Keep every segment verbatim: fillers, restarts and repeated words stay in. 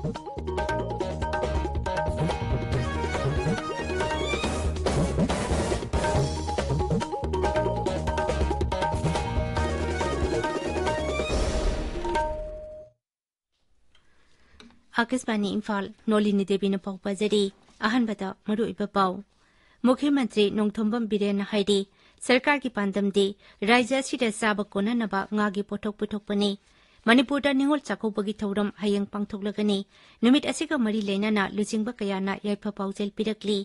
ꯑꯥꯀꯥꯁꯕꯥꯅꯤ ꯏꯝꯐꯥꯜ, ꯅꯣꯂꯤꯅꯤ ꯗꯦꯕꯤꯅ ꯄꯥꯎ ꯄꯥꯖꯔꯤ꯫ ꯑꯍꯥꯟꯕꯗ ꯃꯔꯨꯑꯣꯏꯕ ꯄꯥꯎ꯫ ꯃꯨꯈ꯭ꯌ ꯃꯟꯇ꯭ꯔꯤ ꯅꯣꯡꯊꯣꯝꯕꯝ ꯕꯤꯔꯦꯟꯅ ꯍꯥꯏꯔꯤ, ꯁꯔꯀꯥꯔꯒꯤ ꯄꯥꯟꯗꯝꯗꯤ ꯔꯥꯖ꯭ꯌ ꯑꯁꯤꯗ ꯆꯥꯕ ꯀꯣꯟꯅꯅꯕ ꯉꯥꯒꯤ ꯄꯣꯠꯊꯣꯛ ꯄꯨꯊꯣꯛꯄꯅꯤ꯫ ꯃꯅꯤꯄꯨꯔꯗ ꯅꯤꯉꯣꯜ ꯆꯥꯛꯀꯧꯕꯒꯤ ꯊꯧꯔꯝ ꯍꯌꯦꯡ ꯄꯥꯡꯊꯣꯛꯂꯒꯅꯤ꯫ ꯅꯨꯃꯤꯠ ꯑꯁꯤꯒ ꯃꯔꯤ ꯂꯩꯅꯅ ꯂꯨꯆꯤꯡꯕ ꯀꯌꯥꯅ ꯌꯥꯏꯐ ꯄꯥꯎꯖꯦꯜ ꯄꯤꯔꯛꯂꯤ꯫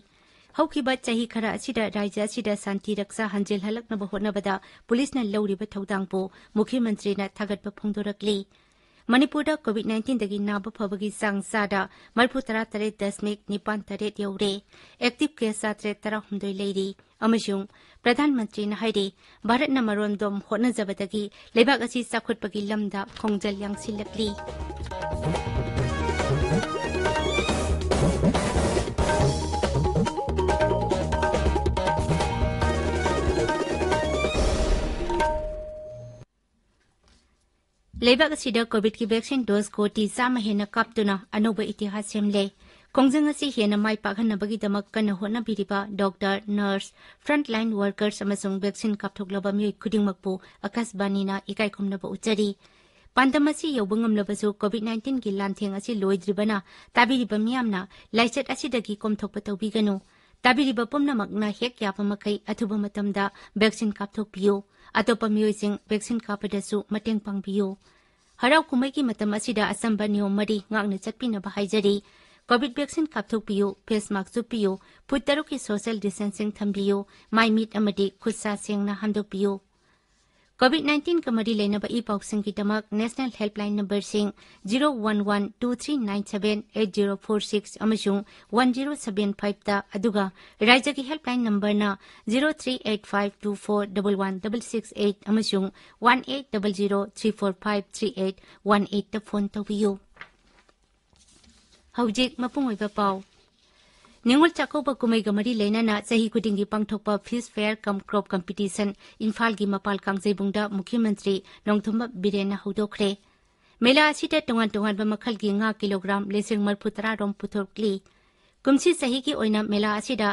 ꯍꯧꯈꯤꯕ ꯆꯍꯤ ꯈꯔ ꯑꯁꯤꯗ ꯔꯥꯖ꯭ꯌ ꯑꯁꯤꯗ ꯁꯥꯟꯇꯤ ꯔꯛꯁꯥ ꯍꯟꯖꯤꯜꯍꯜꯂꯛꯅꯕ ꯍꯣꯠꯅꯕꯗ ꯄꯨꯂꯤꯁꯅ ꯂꯧꯔꯤꯕ ꯊꯧꯗꯥꯡꯕꯨ ꯃꯨꯈ꯭ꯌ ꯃꯟꯇ꯭ꯔꯤꯅ ꯊꯥꯒꯠꯄ ꯐꯣꯡꯗꯣꯔꯛꯂꯤ꯫ ꯃꯅꯤꯄꯨꯔꯗ COVID nineteenꯗꯒꯤ ꯅꯥꯕ ꯐꯕꯒꯤ ꯆꯥꯡ ꯆꯥꯗ ꯃꯔꯤꯐꯨ ꯇꯔꯥ ꯇꯔꯦꯠ ꯗꯁꯃꯤꯛ ꯅꯤꯄꯥꯟ ꯇꯔꯦꯠ ꯌꯧꯔꯦ꯫ Active case ꯆꯥꯇ꯭ꯔꯦꯠ ꯇꯔꯥꯍꯨꯝꯗꯣꯏ ꯂꯩꯔꯤ꯫ ꯑꯃꯁꯨꯡ ꯄ꯭ꯔꯙꯥꯟ ꯃꯟꯇ꯭ꯔꯤꯅ ꯍꯥꯏꯔꯤ, ꯚꯥꯔꯠꯅ ꯃꯔꯣꯝꯗꯣꯝ ꯍꯣꯠꯅꯖꯕꯗꯒꯤ ꯂꯩꯕꯥꯛ ꯑꯁꯤ ꯆꯥꯎꯈꯠꯄꯒꯤ ꯂꯝꯗ ꯈꯣꯡꯖꯦꯜ ꯌꯥꯡꯁꯤꯜꯂꯛꯂꯤ꯫ ꯂꯩꯕꯥꯛ ꯑꯁꯤꯗ COVIDꯀꯤ vaccine dose ꯀꯣꯇꯤ ꯆꯥꯝꯃ ꯍꯦꯟꯅ ꯀꯥꯞꯇꯨꯅ ꯑꯅꯧꯕ ꯏꯇꯤꯍꯥꯁ ꯁꯦꯝꯂꯦ꯫ ꯈꯣꯡꯖꯪ ꯑꯁꯤ ꯍꯦꯟꯅ ꯃꯥꯏ ꯄꯥꯛꯍꯟꯅꯕꯒꯤꯗꯃꯛ ꯀꯟꯅ ꯍꯣꯠꯅꯕꯤꯔꯤꯕ doctor, nurse, frontline workers ꯑꯃꯁꯨꯡ vaccine ꯀꯥꯞꯊꯣꯛꯂꯕ ꯃꯤꯑꯣꯏ ꯈꯨꯗꯤꯡꯃꯛꯄꯨ ꯑꯥꯀꯥꯁꯕꯥꯅꯤꯅ ꯏꯀꯥꯏ ꯈꯨꯝꯅꯕ ꯎꯠꯆꯔꯤ꯫ ꯄꯥꯟꯗꯝ ꯑꯁꯤ ꯌꯧꯕ ꯉꯝꯂꯕꯁꯨ COVID nineteenꯒꯤ ꯂꯥꯟꯊꯦꯡ ꯑꯁꯤ ꯂꯣꯏꯗ꯭ꯔꯤꯕꯅ ꯇꯥꯕꯤꯔꯤꯕ ꯃꯤꯌꯥꯝꯅ ꯂꯥꯏꯆꯠ ꯑꯁꯤꯗꯒꯤ ꯀꯣꯝꯊꯣꯛꯄ ꯇꯧꯕꯤꯒꯅꯨ꯫ ꯇꯥꯕꯤꯔꯤꯕ ꯄꯨꯝꯅꯃꯛꯅ ꯍꯦꯛ ꯌꯥꯕ ꯃꯈꯩ ꯑꯊꯨꯕ ꯃꯇꯝꯗ vaccine ꯀꯥꯞꯊꯣꯛꯄꯤꯌꯨ꯫ ꯑꯇꯣꯞꯄ ꯃꯤꯑꯣꯏꯁꯤꯡ vaccine ꯀꯥꯞꯄꯗꯁꯨ ꯃꯇꯦꯡ ꯄꯥꯡꯕꯤꯌꯨ꯫ ꯍꯔꯥꯎ ꯀꯨꯝꯍꯩꯒꯤ ꯃꯇꯝ ꯑꯁꯤꯗ ꯑꯆꯝꯕ ꯅꯤꯌꯣꯝ ꯃꯔꯤ ꯉꯥꯛꯅ ꯆꯠꯄꯤꯅꯕ ꯍꯥꯏꯖꯔꯤ꯫ COVID vaccine ꯀꯥꯞꯊꯣꯛꯄꯤꯌꯨ, face mask ꯎꯞꯄꯤꯌꯨ, ꯐꯨꯠ ꯇꯔꯨꯛꯀꯤ social distancing ꯊꯝꯕꯤꯌꯨ, ꯃꯥꯏ ꯃꯤꯠ ꯑꯃꯗꯤ ꯈꯨꯠ ꯁꯥ ꯁꯦꯡꯅ ꯍꯥꯝꯗꯣꯛꯄꯤꯌꯨ꯫ COVID nineteenꯒ ꯃꯔꯤ ꯂꯩꯅꯕ E ꯄꯥꯎꯁꯤꯡꯒꯤꯗꯃꯛ national helpline numberꯁꯤꯡ zero one one two three nine seven eight zero four six ꯑꯃꯁꯨꯡ one zero seven fiveꯇ, ꯑꯗꯨꯒ ꯔꯥꯏꯖ꯭ꯌꯒꯤ helpline numberꯅ zero three eight five two four double one double six eight ꯑꯃꯁꯨꯡ one eight double zero three four five three eight one eightꯇ phone ꯇꯧꯕꯤꯌꯨ꯫ ꯍꯧꯖꯤꯛ ꯃꯄꯨꯡ ꯑꯣꯏꯕ ꯄꯥꯎ꯫ ꯅꯤꯉꯣꯜ ꯆꯥꯛꯀꯧꯕ ꯀꯨꯝꯍꯩꯒ ꯃꯔꯤ ꯂꯩꯅꯅ ꯆꯍꯤ ꯈꯨꯗꯤꯡꯒꯤ ꯄꯥꯡꯊꯣꯛꯄ Fish Fair cum Crop Competition ꯏꯝꯐꯥꯜꯒꯤ ꯃꯄꯥꯜ ꯀꯥꯡꯖꯩꯕꯨꯡꯗ ꯃꯨꯈ꯭ꯌ ꯃꯟꯇ꯭ꯔꯤ ꯅꯣꯡꯊꯣꯝꯕꯝ ꯕꯤꯔꯦꯟꯅ ꯍꯧꯗꯣꯛꯈ꯭ꯔꯦ꯫ ꯃꯦꯂꯥ ꯑꯁꯤꯗ ꯇꯣꯉꯥꯟ ꯇꯣꯉꯥꯟꯕ ꯃꯈꯜꯒꯤ ꯉꯥ ꯀꯤꯂꯣꯒ꯭ꯔꯥꯝ ꯂꯤꯁꯤꯡ ꯃꯔꯤꯐꯨ ꯇꯔꯥ ꯔꯣꯝ ꯄꯨꯊꯣꯛꯂꯤ꯫ ꯀꯨꯝꯁꯤ ꯆꯍꯤꯒꯤ ꯑꯣꯏꯅ ꯃꯦꯂꯥ ꯑꯁꯤꯗ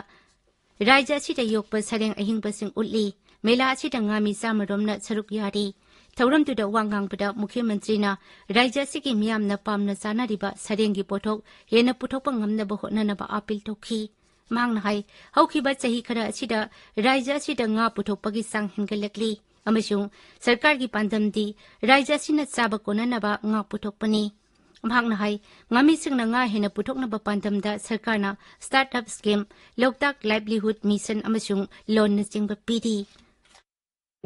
ꯔꯥꯖ꯭ꯌ ꯑꯁꯤꯗ ꯌꯣꯛꯄ ꯁꯔꯦꯡ ꯑꯍꯤꯡꯕꯁꯤꯡ ꯎꯠꯂꯤ꯫ ꯃꯦꯂꯥ ꯑꯁꯤꯗ ꯉꯥꯃꯤ ꯆꯥꯝꯃ ꯔꯣꯝꯅ ꯁꯔꯨꯛ ꯌꯥꯔꯤ꯫ ꯊꯧꯔꯝꯗꯨꯗ ꯋꯥ ꯉꯥꯡꯕꯗ ꯃꯨꯈ꯭ꯌ ꯃꯟꯇ꯭ꯔꯤꯅ ꯔꯥꯖ꯭ꯌ ꯑꯁꯤꯒꯤ ꯃꯤꯌꯥꯝꯅ ꯄꯥꯝꯅ ꯆꯥꯅꯔꯤꯕ ꯁꯔꯦꯡꯒꯤ ꯄꯣꯠꯊꯣꯛ ꯍꯦꯟꯅ ꯄꯨꯊꯣꯛꯄ ꯉꯝꯅꯕ ꯍꯣꯠꯅꯅꯕ ꯑꯥꯄꯤꯜ ꯇꯧꯈꯤ꯫ ꯃꯍꯥꯛꯅ ꯍꯥꯏ, ꯍꯧꯈꯤꯕ ꯆꯍꯤ ꯈꯔ ꯑꯁꯤꯗ ꯔꯥꯖ꯭ꯌ ꯑꯁꯤꯗ ꯉꯥ ꯄꯨꯊꯣꯛꯄꯒꯤ ꯆꯥꯡ ꯍꯦꯟꯒꯠꯂꯛꯂꯤ ꯑꯃꯁꯨꯡ ꯁꯔꯀꯥꯔꯒꯤ ꯄꯥꯟꯗꯝꯗꯤ ꯔꯥꯖ꯭ꯌ ꯑꯁꯤꯅ ꯆꯥꯕ ꯀꯣꯟꯅꯅꯕ ꯉꯥ ꯄꯨꯊꯣꯛꯄꯅꯤ꯫ ꯃꯍꯥꯛꯅ ꯍꯥꯏ, ꯉꯥꯃꯤꯁꯤꯡꯅ ꯉꯥ ꯍꯦꯟꯅ ꯄꯨꯊꯣꯛꯅꯕ ꯄꯥꯟꯗꯝꯗ ꯁꯔꯀꯥꯔꯅ startup scheme, ꯂꯣꯛꯇꯥꯛ livelihood mission ꯑꯃꯁꯨꯡ ꯂꯣꯟꯅꯆꯤꯡꯕ ꯄꯤꯔꯤ꯫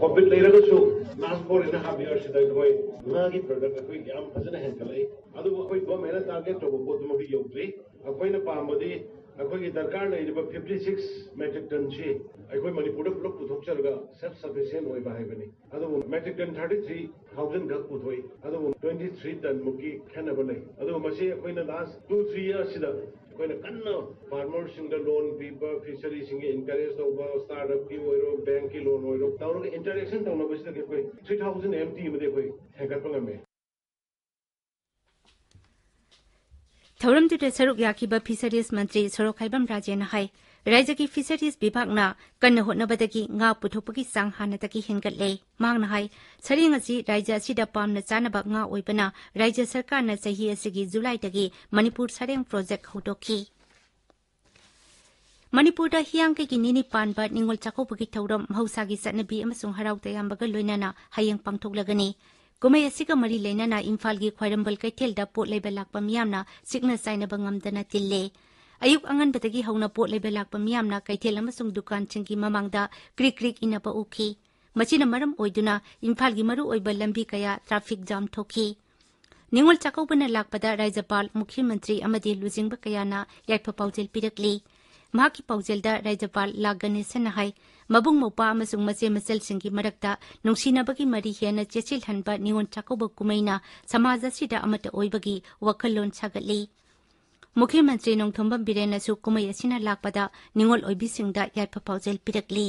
ꯀꯣꯚꯤꯗ ꯂꯩꯔꯒꯁꯨ ꯂꯥꯁ ꯐꯣꯔ ꯑꯦꯟ ꯍꯥꯐ ꯏꯌꯥꯔꯁꯤꯗ ꯑꯩꯈꯣꯏ ꯉꯥꯒꯤ ꯄ꯭ꯔꯗꯛ ꯑꯩꯈꯣꯏ ꯌꯥꯝ ꯐꯖꯅ ꯍꯦꯟꯒꯠꯂꯛꯏ꯫ ꯑꯗꯨꯕꯨ ꯑꯩꯈꯣꯏ ꯒꯣꯔꯃꯦꯟꯅ ꯇꯥꯔꯒꯦꯠ ꯇꯧꯕ ꯄꯣꯠꯇꯨꯃꯛꯇꯤ ꯌꯧꯗ꯭ꯔꯤ꯫ ꯑꯩꯈꯣꯏꯅ ꯄꯥꯝꯕꯗꯤ ꯑꯩꯈꯣꯏꯒꯤ ꯗꯔꯀꯥꯔ ꯂꯩꯔꯤꯕ ꯐꯤꯐꯇꯤ ꯁꯤꯛꯁ ꯃꯦꯇ꯭ꯔꯤꯛ ꯇꯟꯁꯤ ꯑꯩꯈꯣꯏ ꯃꯅꯤꯄꯨꯔꯗ ꯄꯨꯂꯞ ꯄꯨꯊꯣꯛꯆꯔꯒ ꯁꯦꯜꯐ ꯁꯐꯤꯁꯤꯌꯦꯟ ꯑꯣꯏꯕ ꯍꯥꯏꯕꯅꯤ꯫ ꯑꯗꯨꯕꯨ metric ton thirty three thousand ꯈꯛ ꯄꯨꯊꯣꯛꯏ꯫ ꯑꯗꯨꯕꯨ ꯇ꯭ꯋꯦꯟꯇꯤ ꯊ꯭ꯔꯤ ꯇꯟ ꯃꯨꯛꯀꯤ ꯈꯦꯠꯅꯕ ꯂꯩ꯫ ꯑꯗꯨꯕꯨ ꯃꯁꯤ ꯑꯩꯈꯣꯏꯅ ꯂꯥꯁ ꯇꯨ ꯊ꯭ꯔꯤ ꯏꯌꯥꯔꯁꯤꯗ ꯑꯩꯈꯣꯏꯅ ꯀꯟꯅ ꯐꯥꯔꯃꯔꯁꯤꯡꯗ ꯂꯣꯟ ꯄꯤꯕ, ꯐꯤꯁꯔꯤꯁꯤꯡꯒꯤ ꯏꯟꯀꯔꯦꯖ ꯇꯧꯕ, ꯁ꯭ꯇꯥꯔꯠ ꯑꯞꯀꯤ ꯑꯣꯏꯔꯣ, ꯕꯦꯡꯛꯀꯤ ꯂꯣꯟ ꯑꯣꯏꯔꯣ, ꯇꯧꯔꯒ ꯏꯟꯇꯔꯦꯛꯁꯟ ꯇꯧꯅꯕꯁꯤꯗꯒꯤ ꯑꯩꯈꯣꯏ ꯊ꯭ꯔꯤ ꯊꯥꯎꯖꯟ ꯑꯦꯝ ꯇꯤ ꯑꯃꯗꯤ ꯑꯩꯈꯣꯏ ꯍꯦꯟꯒꯠꯄ ꯉꯝꯃꯦ꯫ ꯊꯧꯔꯝꯗꯨꯗ ꯁꯔꯨꯛ ꯌꯥꯈꯤꯕ ꯐꯤꯁꯔꯤꯁ ꯃꯟꯇ꯭ꯔꯤ ꯁꯣꯔꯣꯛꯈꯥꯏꯕꯝ ꯔꯥꯖꯦꯟꯅ ꯍꯥꯏ, ꯔꯥꯖ꯭ꯌꯒꯤ ꯐꯤꯁꯔꯤꯁ ꯕꯤꯚꯥꯒꯅ ꯀꯟꯅ ꯍꯣꯠꯅꯕꯗꯒꯤ ꯉꯥ ꯄꯨꯊꯣꯛꯄꯒꯤ ꯆꯥꯡ ꯍꯥꯟꯅꯗꯒꯤ ꯍꯦꯟꯒꯠꯂꯦ꯫ ꯃꯍꯥꯛꯅ ꯍꯥꯏ, ꯁꯔꯦꯡ ꯑꯁꯤ ꯔꯥꯖ꯭ꯌ ꯑꯁꯤꯗ ꯄꯥꯝꯅ ꯆꯥꯅꯕ ꯉꯥ ꯑꯣꯏꯕꯅ ꯔꯥꯖ꯭ꯌ ꯁꯔꯀꯥꯔꯅ ꯆꯍꯤ ꯑꯁꯤꯒꯤ ꯖꯨꯂꯥꯏꯗꯒꯤ ꯃꯅꯤꯄꯨꯔ ꯁꯔꯦꯡ ꯄ꯭ꯔꯣꯖꯦꯛ ꯍꯧꯗꯣꯛꯈꯤ꯫ ꯃꯅꯤꯄꯨꯔꯗ ꯍꯤꯌꯥꯡꯒꯩꯒꯤ ꯅꯤꯅꯤ ꯄꯥꯟꯕ ꯅꯤꯉꯣꯜ ꯆꯥꯛꯀꯧꯕꯒꯤ ꯊꯧꯔꯝ ꯃꯍꯧꯁꯥꯒꯤ ꯆꯠꯅꯕꯤ ꯑꯃꯁꯨꯡ ꯍꯔꯥꯎ ꯇꯌꯥꯝꯕꯒ ꯂꯣꯏꯅꯅ ꯍꯌꯦꯡ ꯄꯥꯡꯊꯣꯛꯂꯒꯅꯤ꯫ ꯀꯨꯝꯍꯩ ꯑꯁꯤꯒ ꯃꯔꯤ ꯂꯩꯅꯅ ꯏꯝꯐꯥꯜꯒꯤ ꯈ꯭ꯋꯥꯏꯔꯝꯕꯟ ꯀꯩꯊꯦꯜꯗ ꯄꯣꯠ ꯂꯩꯕ ꯂꯥꯛꯄ ꯃꯤꯌꯥꯝꯅ ꯆꯤꯛꯅ ꯆꯥꯏꯅꯕ ꯉꯝꯗꯅ ꯇꯤꯜꯂꯦ꯫ ꯑꯌꯨꯛ ꯑꯉꯟꯕꯗꯒꯤ ꯍꯧꯅ ꯄꯣꯠ ꯂꯩꯕ ꯂꯥꯛꯄ ꯃꯤꯌꯥꯝꯅ ꯀꯩꯊꯦꯜ ꯑꯃꯁꯨꯡ ꯗꯨꯀꯥꯟꯁꯤꯡꯒꯤ ꯃꯃꯥꯡꯗ ꯀ꯭ꯔꯤꯛ ꯀ꯭ꯔꯤꯛ ꯏꯟꯅꯕ ꯎꯈꯤ꯫ ꯃꯁꯤꯅ ꯃꯔꯝ ꯑꯣꯏꯗꯨꯅ ꯏꯝꯐꯥꯜꯒꯤ ꯃꯔꯨꯑꯣꯏꯕ ꯂꯝꯕꯤ ꯀꯌꯥ ꯇ꯭ꯔꯥꯐꯤꯛ ꯖꯥꯝ ꯊꯣꯛꯈꯤ꯫ ꯅꯤꯉꯣꯜ ꯆꯥꯛꯀꯧꯕꯅ ꯂꯥꯛꯄꯗ ꯔꯥꯖ꯭ꯌꯄꯥꯜ, ꯃꯨꯈ꯭ꯌ ꯃꯟꯇ꯭ꯔꯤ ꯑꯃꯗꯤ ꯂꯨꯆꯤꯡꯕ ꯀꯌꯥꯅ ꯌꯥꯏꯐ ꯄꯥꯎꯖꯦꯜ ꯄꯤꯔꯛꯂꯤ꯫ ꯃꯍꯥꯛꯀꯤ ꯄꯥꯎꯖꯦꯜꯗ ꯔꯥꯖ꯭ꯌꯄꯥꯜ ꯂꯥ ꯒꯅꯦꯁꯟꯅ ꯍꯥꯏ, ꯃꯕꯨꯡ ꯃꯧꯄ꯭ꯋꯥ ꯑꯃꯁꯨꯡ ꯃꯆꯦ ꯃꯆꯜꯁꯤꯡꯒꯤ ꯃꯔꯛꯇ ꯅꯨꯡꯁꯤꯅꯕꯒꯤ ꯃꯔꯤ ꯍꯦꯟꯅ ꯆꯦꯠꯁꯤꯜꯍꯟꯕ ꯅꯤꯉꯣꯜ ꯆꯥꯛꯀꯧꯕ ꯀꯨꯝꯍꯩꯅ ꯁꯃꯥꯖ ꯑꯁꯤꯗ ꯑꯃꯠꯇ ꯑꯣꯏꯕꯒꯤ ꯋꯥꯈꯜꯂꯣꯟ ꯁꯥꯒꯠꯂꯤ꯫ ꯃꯨꯈ꯭ꯌ ꯃꯟꯇ꯭ꯔꯤ ꯅꯣꯡꯊꯣꯝꯕꯝ ꯕꯤꯔꯦꯟꯅꯁꯨ ꯀꯨꯝꯍꯩ ꯑꯁꯤꯅ ꯂꯥꯛꯄꯗ ꯅꯤꯉꯣꯜ ꯑꯣꯏꯕꯤꯁꯤꯡꯗ ꯌꯥꯏꯐ ꯄꯥꯎꯖꯦꯜ ꯄꯤꯔꯛꯂꯤ꯫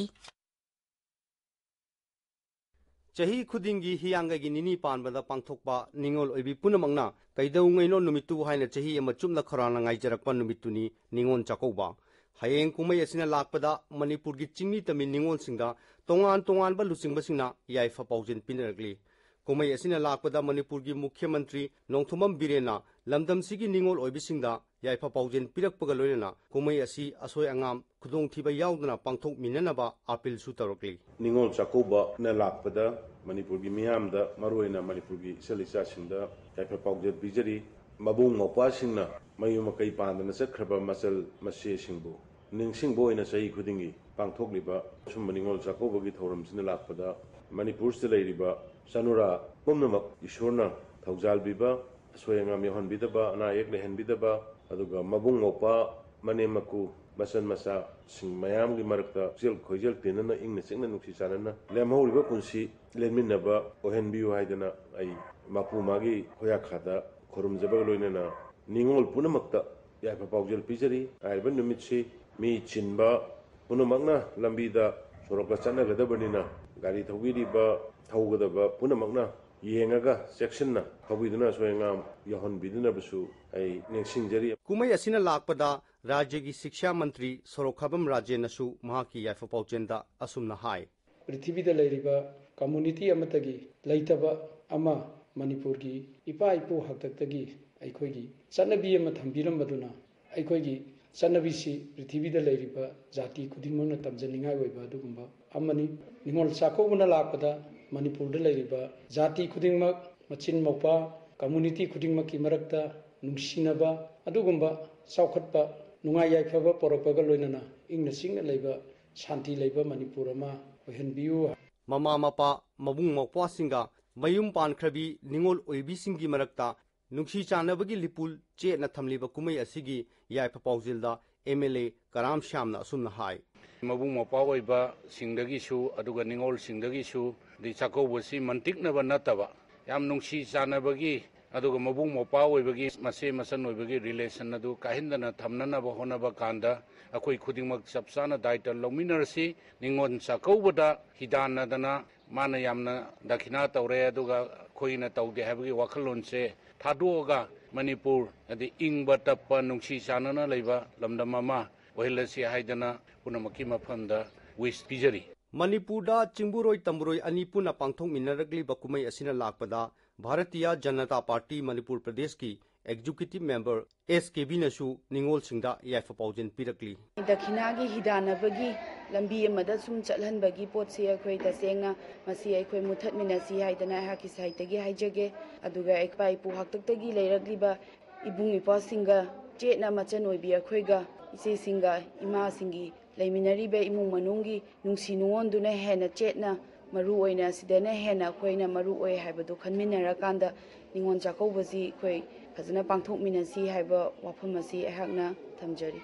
ꯆꯍꯤ ꯈꯨꯗꯤꯡꯒꯤ ꯍꯤꯌꯥꯡꯒꯩꯒꯤ ꯅꯤꯅꯤ ꯄꯥꯟꯕꯗ ꯄꯥꯡꯊꯣꯛꯄ ꯅꯤꯉꯣꯜ ꯑꯣꯏꯕꯤ ꯄꯨꯝꯅꯃꯛꯅ ꯀꯩꯗꯧꯉꯩꯅꯣ ꯅꯨꯃꯤꯠꯇꯨ ꯍꯥꯏꯅ ꯆꯍꯤ ꯑꯃ ꯆꯨꯞꯅ ꯈꯧꯔꯥꯡꯅ ꯉꯥꯏꯖꯔꯛꯄ ꯅꯨꯃꯤꯠꯇꯨꯅꯤ ꯅꯤꯉꯣꯜ ꯆꯥꯛꯀꯧꯕ꯫ ꯍꯌꯦꯡ ꯀꯨꯝꯍꯩ ꯑꯁꯤꯅ ꯂꯥꯛꯄꯗ ꯃꯅꯤꯄꯨꯔꯒꯤ ꯆꯤꯡꯃꯤ ꯇꯝꯃꯤ ꯅꯤꯉꯣꯜꯁꯤꯡꯗ ꯇꯣꯉꯥꯟ ꯇꯣꯉꯥꯟꯕ ꯂꯨꯆꯤꯡꯕꯁꯤꯡꯅ ꯌꯥꯏꯐ ꯄꯥꯎꯖꯦꯜ ꯄꯤꯅꯔꯛꯂꯤ꯫ ꯀꯨꯝꯍꯩ ꯑꯁꯤꯅ ꯂꯥꯛꯄꯗ ꯃꯅꯤꯄꯨꯔꯒꯤ ꯃꯨꯈ꯭ꯌ ꯃꯟꯇ꯭ꯔꯤ ꯅꯣꯡꯊꯣꯝꯕꯝ ꯕꯤꯔꯦꯟꯅ ꯂꯝꯗꯝꯁꯤꯒꯤ ꯅꯤꯉꯣꯜ ꯑꯣꯏꯕꯤꯁꯤꯡꯗ ꯌꯥꯏꯐ ꯄꯥꯎꯖꯦꯜ ꯄꯤꯔꯛꯄꯒ ꯂꯣꯏꯅꯅ ꯀꯨꯝꯍꯩ ꯑꯁꯤ ꯑꯁꯣꯏ ꯑꯉꯥꯝ ꯈꯨꯗꯣꯡꯊꯤꯕ ꯌꯥꯎꯗꯅ ꯄꯥꯡꯊꯣꯛꯃꯤꯟꯅꯅꯕ ꯑꯥꯄꯤꯜꯁꯨ ꯇꯧꯔꯛꯂꯤ꯫ ꯅꯤꯉꯣꯜ ꯆꯥꯛꯀꯧꯕꯅ ꯂꯥꯛꯄꯗ ꯃꯅꯤꯄꯨꯔꯒꯤ ꯃꯤꯌꯥꯝꯗ, ꯃꯔꯨꯑꯣꯏꯅ ꯃꯅꯤꯄꯨꯔꯒꯤ ꯏꯆꯜ ꯏꯆꯥꯁꯤꯡꯗ ꯌꯥꯏꯐ ꯄꯥꯎꯖꯦꯜ ꯄꯤꯖꯔꯤ꯫ ꯃꯕꯨꯡ ꯃꯧꯄ꯭ꯋꯥꯁꯤꯡꯅ ꯃꯌꯨꯝ ꯃꯀꯩ ꯄꯥꯟꯗꯅ ꯆꯠꯈ꯭ꯔꯕ ꯃꯆꯜ ꯃꯆꯦꯁꯤꯡꯕꯨ ꯅꯤꯡꯁꯤꯡꯕ ꯑꯣꯏꯅ ꯆꯍꯤ ꯈꯨꯗꯤꯡꯒꯤ ꯄꯥꯡꯊꯣꯛꯂꯤꯕ ꯑꯁꯨꯝꯕ ꯅꯤꯉꯣꯜ ꯆꯥꯛꯀꯧꯕꯒꯤ ꯊꯧꯔꯝꯁꯤꯅ ꯂꯥꯛꯄꯗ ꯃꯅꯤꯄꯨꯔꯁꯤꯗ ꯂꯩꯔꯤꯕ ꯆꯥꯅꯨꯔꯥ ꯄꯨꯝꯅꯃꯛ ꯏꯁꯣꯔꯅ ꯊꯧꯖꯥꯜꯕꯤꯕ, ꯑꯁꯣꯏ ꯑꯉꯥꯝ ꯌꯥꯎꯍꯟꯕꯤꯗꯕ, ꯑꯅꯥ ꯑꯌꯦꯛ ꯂꯩꯍꯟꯕꯤꯗꯕ, ꯑꯗꯨꯒ ꯃꯕꯨꯡ ꯃꯧꯄ꯭ꯋꯥ, ꯃꯅꯦꯝ ꯃꯀꯨ, ꯃꯆꯟ ꯃꯆꯥꯁꯤꯡ ꯃꯌꯥꯝꯒꯤ ꯃꯔꯛꯇ ꯄꯨꯛꯆꯦꯜ ꯈꯣꯏꯖꯦꯜ ꯇꯤꯟꯅꯅ ꯏꯪꯅ ꯆꯤꯛꯅ ꯅꯨꯡꯁꯤ ꯆꯥꯟꯅꯅ ꯂꯦꯝꯍꯧꯔꯤꯕ ꯄꯨꯟꯁꯤ ꯂꯦꯟꯃꯤꯟꯅꯕ ꯑꯣꯏꯍꯟꯕꯤꯌꯨ ꯍꯥꯏꯗꯅ ꯑꯩ ꯃꯄꯨ ꯃꯥꯒꯤ ꯈꯣꯌꯥꯈꯥꯗ ꯈꯨꯔꯨꯝꯖꯕꯒ ꯂꯣꯏꯅꯅ ꯅꯤꯉꯣꯜ ꯄꯨꯝꯅꯃꯛꯇ ꯌꯥꯏꯐ ꯄꯥꯎꯖꯦꯜ ꯄꯤꯖꯔꯤ꯫ ꯍꯥꯏꯔꯤꯕ ꯅꯨꯃꯤꯠꯁꯤ ꯃꯤ ꯆꯤꯟꯕ ꯄꯨꯝꯅꯃꯛꯅ ꯂꯝꯕꯤꯗ ꯁꯣꯔꯣꯛꯇ ꯆꯠꯅꯒꯗꯕꯅꯤꯅ ꯒꯥꯔꯤ ꯊꯧꯕꯤꯔꯤꯕ, ꯊꯧꯒꯗꯕ ꯄꯨꯝꯅꯃꯛꯅ ꯌꯦꯡꯉꯒ ꯆꯦꯛꯁꯤꯟꯅ ꯊꯧꯕꯤꯗꯨꯅ ꯑꯁꯣꯏ ꯑꯉꯥꯝ ꯌꯥꯎꯍꯟꯕꯤꯗꯅꯕꯁꯨ ꯑꯩ ꯅꯤꯡꯁꯤꯡꯖꯔꯤ꯫ ꯀꯨꯝꯍꯩ ꯑꯁꯤꯅ ꯂꯥꯛꯄꯗ ꯔꯥꯖ꯭ꯌꯒꯤ ꯁꯤꯛꯁꯥ ꯃꯟꯇ꯭ꯔꯤ ꯁꯣꯔꯣꯛꯈꯥꯕꯝ ꯔꯥꯖꯦꯟꯅꯁꯨ ꯃꯍꯥꯛꯀꯤ ꯌꯥꯏꯐ ꯄꯥꯎꯖꯦꯜꯗ ꯑꯁꯨꯝꯅ ꯍꯥꯏ꯫ ꯄ꯭ꯔꯤꯊꯤꯕꯤꯗ ꯂꯩꯔꯤꯕ ꯀꯝꯃꯨꯅꯤꯇꯤ ꯑꯃꯠꯇꯒꯤ ꯂꯩꯇꯕ ꯑꯃ ꯃꯅꯤꯄꯨꯔꯒꯤ ꯏꯄꯥ ꯏꯄꯨ ꯍꯥꯛꯇꯛꯇꯒꯤ ꯑꯩꯈꯣꯏꯒꯤ ꯆꯠꯅꯕꯤ ꯑꯃ ꯊꯝꯕꯤꯔꯝꯕꯗꯨꯅ ꯑꯩꯈꯣꯏꯒꯤ ꯆꯠꯅꯕꯤꯁꯤ ꯄ꯭ꯔꯤꯊꯤꯕꯤꯗ ꯂꯩꯔꯤꯕ ꯖꯥꯇꯤ ꯈꯨꯗꯤꯡꯃꯛꯅ ꯇꯝꯖꯅꯤꯡꯉꯥꯏ ꯑꯣꯏꯕ ꯑꯗꯨꯒꯨꯝꯕ ꯑꯃꯅꯤ꯫ ꯅꯤꯉꯣꯜ ꯆꯥꯛꯀꯧꯕꯅ ꯂꯥꯛꯄꯗ ꯃꯅꯤꯄꯨꯔꯗ ꯂꯩꯔꯤꯕ ꯖꯥꯇꯤ ꯈꯨꯗꯤꯡꯃꯛ, ꯃꯆꯤꯟ ꯃꯧꯄꯥ, ꯀꯝꯃꯨꯅꯤꯇꯤ ꯈꯨꯗꯤꯡꯃꯛꯀꯤ ꯃꯔꯛꯇ ꯅꯨꯡꯁꯤꯅꯕ, ꯑꯗꯨꯒꯨꯝꯕ ꯆꯥꯎꯈꯠꯄ, ꯅꯨꯡꯉꯥꯏ ꯌꯥꯏꯐꯕ ꯄꯣꯔꯛꯄꯒ ꯂꯣꯏꯅꯅ ꯏꯪꯅ ꯆꯤꯛꯅ ꯂꯩꯕ, ꯁꯥꯟꯇꯤ ꯂꯩꯕ ꯃꯅꯤꯄꯨꯔ ꯑꯃ ꯑꯣꯏꯍꯟꯕꯤꯌꯨ꯫ ꯃꯃꯥ ꯃꯄꯥ, ꯃꯕꯨꯡ ꯃꯧꯄ꯭ꯋꯥꯁꯤꯡꯒ ꯃꯌꯨꯝ ꯄꯥꯟꯈ꯭ꯔꯕꯤ ꯅꯤꯉꯣꯜ ꯑꯣꯏꯕꯤꯁꯤꯡꯒꯤ ꯃꯔꯛꯇ ꯅꯨꯡꯁꯤ ꯆꯥꯟꯅꯕꯒꯤ ꯂꯤꯄꯨꯜ ꯆꯦꯠꯅ ꯊꯝꯂꯤꯕ ꯀꯨꯝꯍꯩ ꯑꯁꯤꯒꯤ ꯌꯥꯏꯐ ꯄꯥꯎꯖꯦꯜꯗ ꯑꯦꯝ ꯑꯦꯜ ꯑꯦ ꯀꯔꯥꯝ ꯁ꯭ꯌꯥꯝꯅ ꯑꯁꯨꯝꯅ ꯍꯥꯏ꯫ ꯃꯕꯨꯡ ꯃꯧꯄ꯭ꯋꯥ ꯑꯣꯏꯕꯁꯤꯡꯗꯒꯤꯁꯨ, ꯑꯗꯨꯒ ꯅꯤꯉꯣꯜꯁꯤꯡꯗꯒꯤꯁꯨ, ꯑꯗꯩ ꯆꯥꯛꯀꯧꯕꯁꯤ ꯃꯟꯇꯤꯛꯅꯕ ꯅꯠꯇꯕ, ꯌꯥꯝ ꯅꯨꯡꯁꯤ ꯆꯥꯟꯅꯕꯒꯤ, ꯑꯗꯨꯒ ꯃꯕꯨꯡ ꯃꯧꯄ꯭ꯋꯥ ꯑꯣꯏꯕꯒꯤ, ꯃꯆꯦ ꯃꯆꯟ ꯑꯣꯏꯕꯒꯤ ꯔꯤꯂꯦꯁꯟ ꯑꯗꯨ ꯀꯥꯏꯍꯟꯗꯅ ꯊꯝꯅꯅꯕ ꯍꯣꯠꯅꯕ ꯀꯥꯟꯗ ꯑꯩꯈꯣꯏ ꯈꯨꯗꯤꯡꯃꯛ ꯆꯞ ꯆꯥꯅ ꯗꯥꯏꯇ ꯂꯧꯃꯤꯟꯅꯔꯁꯤ꯫ ꯅꯤꯉꯣꯜ ꯆꯥꯛꯀꯧꯕꯗ ꯍꯤꯗꯥꯟꯅꯗꯅ ꯃꯥꯅ ꯌꯥꯝꯅ ꯗꯈꯤꯅꯥ ꯇꯧꯔꯦ, ꯑꯗꯨꯒ ꯑꯩꯈꯣꯏꯅ ꯇꯧꯗꯦ ꯍꯥꯏꯕꯒꯤ ꯋꯥꯈꯜꯂꯣꯟꯁꯦ ꯊꯥꯗꯣꯛꯑꯒ ꯃꯅꯤꯄꯨꯔ ꯑꯗꯤ ꯏꯪꯕ ꯇꯞꯄ ꯅꯨꯡꯁꯤ ꯆꯥꯟꯅꯅ ꯂꯩꯕ ꯂꯝꯗꯝ ꯑꯃ ꯑꯣꯏꯍꯜꯂꯁꯤ ꯍꯥꯏꯗꯅ ꯄꯨꯝꯅꯃꯛꯀꯤ ꯃꯐꯝꯗ ꯋꯤꯁ ꯄꯤꯖꯔꯤ꯫ ꯃꯅꯤꯄꯨꯔꯗ ꯆꯤꯡꯕꯨꯔꯣꯏ ꯇꯝꯕꯨꯔꯣꯏ ꯑꯅꯤ ꯄꯨꯟꯅ ꯄꯥꯡꯊꯣꯛꯃꯤꯟꯅꯔꯛꯂꯤꯕ ꯀꯨꯝꯍꯩ ꯑꯁꯤꯅ ꯂꯥꯛꯄꯗ ꯚꯥꯔꯇꯤꯌꯥ ꯖꯅꯇꯥ ꯄꯥꯔꯇꯤ ꯃꯅꯤꯄꯨꯔ ꯄ꯭ꯔꯗꯦꯁꯀꯤ ꯑꯦꯛꯖꯤꯀ꯭ꯌꯨꯇꯤꯚ ꯃꯦꯝꯕꯔ ꯑꯦꯁ ꯀꯦꯕꯤꯅꯁꯨ ꯅꯤꯉꯣꯜꯁꯤꯡꯗ ꯌꯥꯏꯐ ꯄꯥꯎꯖꯦꯜ ꯄꯤꯔꯛꯂꯤ꯫ ꯗꯈꯤꯅꯥꯒꯤ ꯍꯤꯗꯥꯟꯅꯕꯒꯤ ꯂꯝꯕꯤ ꯑꯃꯗ ꯁꯨꯝ ꯆꯠꯍꯟꯕꯒꯤ ꯄꯣꯠꯁꯤ ꯑꯩꯈꯣꯏ ꯇꯁꯦꯡꯅ ꯃꯁꯤ ꯑꯩꯈꯣꯏ ꯃꯨꯊꯠꯃꯤꯟꯅꯁꯤ ꯍꯥꯏꯗꯅ ꯑꯩꯍꯥꯛꯀꯤ ꯁꯥꯏꯠꯇꯒꯤ ꯍꯥꯏꯖꯒꯦ꯫ ꯑꯗꯨꯒ ꯏꯄꯥ ꯏꯄꯨ ꯍꯥꯛꯇꯛꯇꯒꯤ ꯂꯩꯔꯛꯂꯤꯕ ꯏꯕꯨꯡ ꯏꯄ꯭ꯋꯥꯁꯤꯡꯒ ꯆꯦꯠꯅ ꯃꯆꯟ ꯑꯣꯏꯕꯤ ꯑꯩꯈꯣꯏꯒ ꯏꯆꯦꯁꯤꯡꯒ ꯏꯃꯥꯁꯤꯡꯒꯤ ꯂꯩꯃꯤꯟꯅꯔꯤꯕ ꯏꯃꯨꯡ ꯃꯅꯨꯡꯒꯤ ꯅꯨꯡꯁꯤ ꯅꯨꯡꯉꯣꯟꯗꯨꯅ ꯍꯦꯟꯅ ꯆꯦꯠꯅ ꯃꯔꯨ ꯑꯣꯏꯅ ꯁꯤꯗꯅ ꯍꯦꯟꯅ ꯑꯩꯈꯣꯏꯅ ꯃꯔꯨ ꯑꯣꯏ ꯍꯥꯏꯕꯗꯨ ꯈꯟꯃꯤꯟꯅꯔꯀꯥꯟꯗ ꯅꯤꯉꯣꯜ ꯆꯥꯛꯀꯧꯕꯁꯤ ꯑꯩꯈꯣꯏ ꯐꯖꯅ ꯄꯥꯡꯊꯣꯛꯃꯤꯟꯅꯁꯤ ꯍꯥꯏꯕ ꯋꯥꯐꯝ ꯑꯁꯤ ꯑꯩꯍꯥꯛꯅ ꯊꯝꯖꯔꯤ꯫